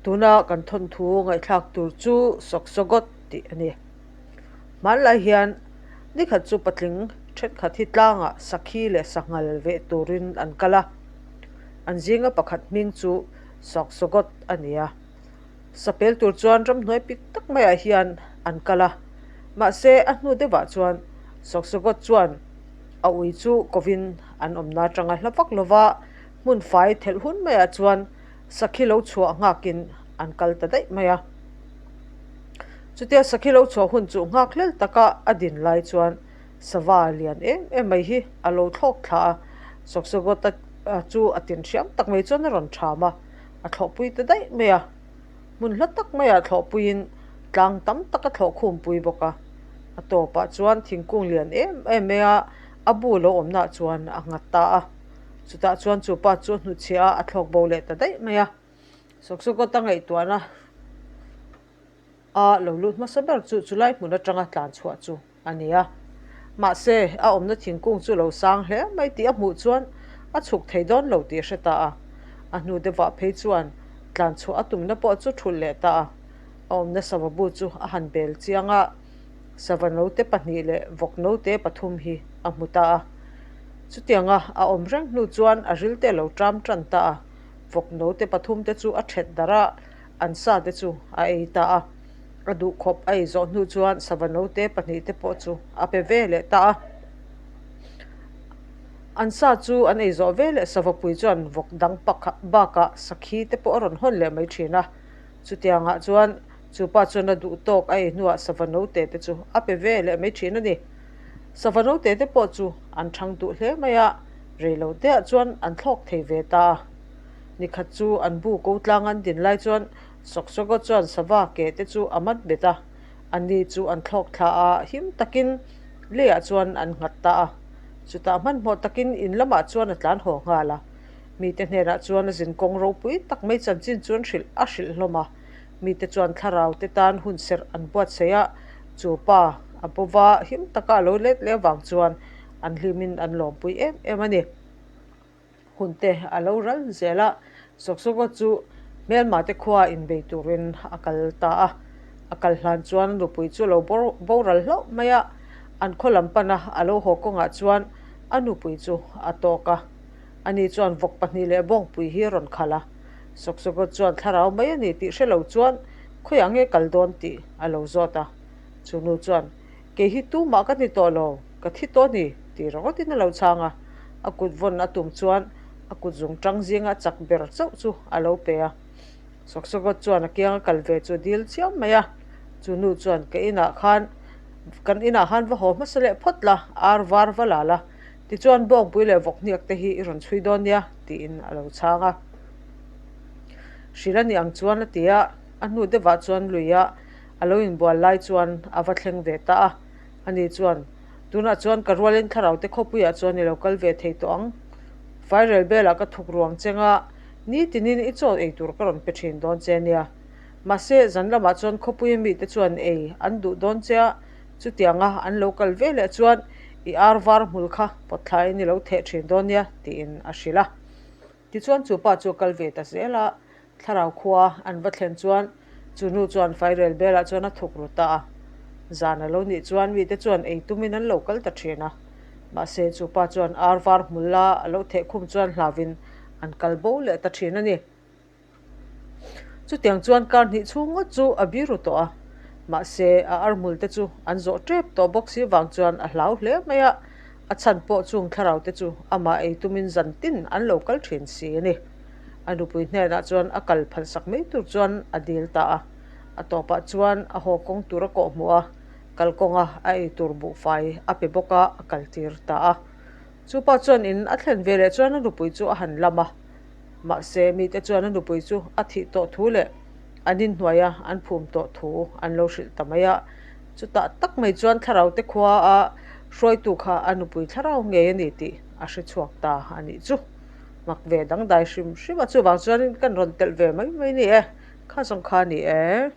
Tuna kan thawnthu ngaihthlak tur chu Sawksawgawt tih a ni. Hmanlai hian nikhat chu patling thenkhat hi tlangah sakhi leh sanghal veh turin an kal a. An zinga pakhat hming chu Sawksawgawt a ni a. Sapel tur chuan ramhnuai pik tak maiah hian an kal a. Mahse a hnu deuhah chuan Sawksawgawt chuan a ui chu kovin an awmna atanga hla vak lova hmun fai thelh hun maiah chuan Sakhi lo chhuah nghakin an kal ta daih mai a. Chutia sakhi lo chhuah hun chu nghak hlel taka a din lai chuan sava lian em em mai hi a lo thlawk thla a, Sawksawgawta chu a tin hriam tak mai chuan a rawn ṭham a, a thlawhpui ta daih mai a. Hmun hla tak maiah thlawhpuiin tlang tam tak a thlawh khumpui bawk a. A tawpah chuan thingkung lian em em mai a, a bu lo awmnaah chuan a nghat ta a. Chutah chuan chu pa chu a hnutchhiah a, a thlawk bo leh ta daih mai a. Sawksawkawta ngaihtuahna a lo lut hmasa ber chu chulai hmun atanga tlan chhuah chu a ni a. Mahse, a awmna thingkung chu lo sang hle mai tih a hmuh chuan a chhuk thei dawn lo tih a hre ta a. A hnu deuhah phei chuan tlan chhuah a tumna pawh chu thulh leh ta a. A awmna sava bu chu a han bel chiang a. Sava note pahnih leh vawk note pathum hi a hmu ta a. Chutianga a awm reng hnu chuan a ril te a lo ṭam ṭan ta a, vawk note pathum te chu a ṭhet darh a, an sa te chu a ei ta a. A duh khawp a ei zawh hnu chuan sava note pahnih te pawh chu a pe ve leh ta a. An sa chu an ei zawh ve leh sava pui chuan vawk dang bakah sakhi te pawh a rawn hawn leh mai ṭhin a. Chutiangah chuan chu pa chuan a duh tawk a ei hnuah sava note te chu a pe ve leh mai thin a ni. Sava note te pawh chu an thang duh hle mai a, rei lo teah chuan an thlawk thei ve ta a. Nikhat chu an bu ko tlang an din lai chuan Sawksawka chuan sava ke te chu a mat bet a, ani chu an thlawk thla a, him takin leiah chuan an nghat ta a. Chutah hmanhmawh takin in lamah chuan a tlan haw nghal a. Mite hnenah chuan a zinkawng ropui tak mai chanchin chu an hrilh a hrilh hlawm a. Mite chuan thlarau te tan hun serh an buatsaih a, chu pa a bova him taka a lo let leh avang chuan an hlimin an lawmpui em em a ni. Hun te a lo ral zel a, Sawksawka chu hmelma te khua inbei turin a kal ta a. A kal hlan chuan nupui chu a lo boral hlauh mai a, an khaw lam pana a lo haw kawngah chuan a nupui chu a tawk a. Ani chuan vawk pahnih leh bawngpui hi a rawn khalh a, Sawksawkawt chuan thlarau mai a ni tih hre lo chuan khawiah nge kal dawn tih a lo zawt a. Chu nu chuan, Kei hi tumah ka ni tawh lo, ka thi tawh a ni, tih ringawtin a lo chhang a. A kut vawn a tum chuan a kut zung tang zinga chak ber chauh chu a lo pe a. Sawksawkawt chuan a kianga kal ve chu a dil chiam mai a. Chu nu chuan, Ka inah khan, kan inah khan va haw hmasa leh phawt la, ar var va la la, Tichuan bawngpui leh vawkhniak te hi i rawn chhui dawn nia, tiin a lo chhang a. Hrilh a nih ang chuan a ti a, a hnu deuhah chuan luia a lo inbual lai chuan a va thleng ve ta a. Ani chuan, Tunah chuan ka rualin thlarau te khawpuiah chuan i lo kal ve thei tawh ang. Fairel belah ka thuk ruang cheng a, nitinin i chaw ei tur ka rawn pe thin dawn che nia. Mahse, zan lamah chuan khawpuia mite chuan ei an duh dawn che a, Chutianga an lo kal ve leh chuan i ar var hmul kha pawt thlaiin i lo theh thin dawn nia tiin a hrilh a. Tichuan chu pa chu a kal ve ta zel a, thlarau khua an va thlen chuan chu nu chuan fairel belah chuan a thuk ru ta a. Zan a lo nih chuan mite chuan ei tumin an lo kal ta thin a. Mahse chu pa chuan ar var hmul la a lo theh khum chuan hlauvin an kal bo leh ta thin a ni. Chutiang chuan kar hnih chhung ngawt chu a biru tawh a, mahse a arhmul te chu an zawh tep tawh bawk si vang chuan a hlau hle mai a, a chhan pawh chung thlarau te chu amah ei tumin zan tin an lo kal thin si a ni. A nupui hnenah chuan a kal phalsak mai tur chuan a dil ta a, a tawpah chuan a haw kawng tur a kawhhmuh a, kalkawnga a ei tur buhfai a pe bawk a, a kaltir ta a. Chupa chuan in a thlen ve leh chuan a nupui chu a han lam a, mahse mite chuan a nupui chu a thih tawh thu leh an inhnuaia an phum tawh thu an lo hrilh ta mai a. Chutah tak mai chuan thlarau te khua a hruaitu kha a nupui thlarau ngei a ni tih a hre chhuak ta a nih chu. Mak ve dangdai hrim hrim a, chuvang chuanin kan rawn telh ve mai mai ni e, kha zawng kha a ni e.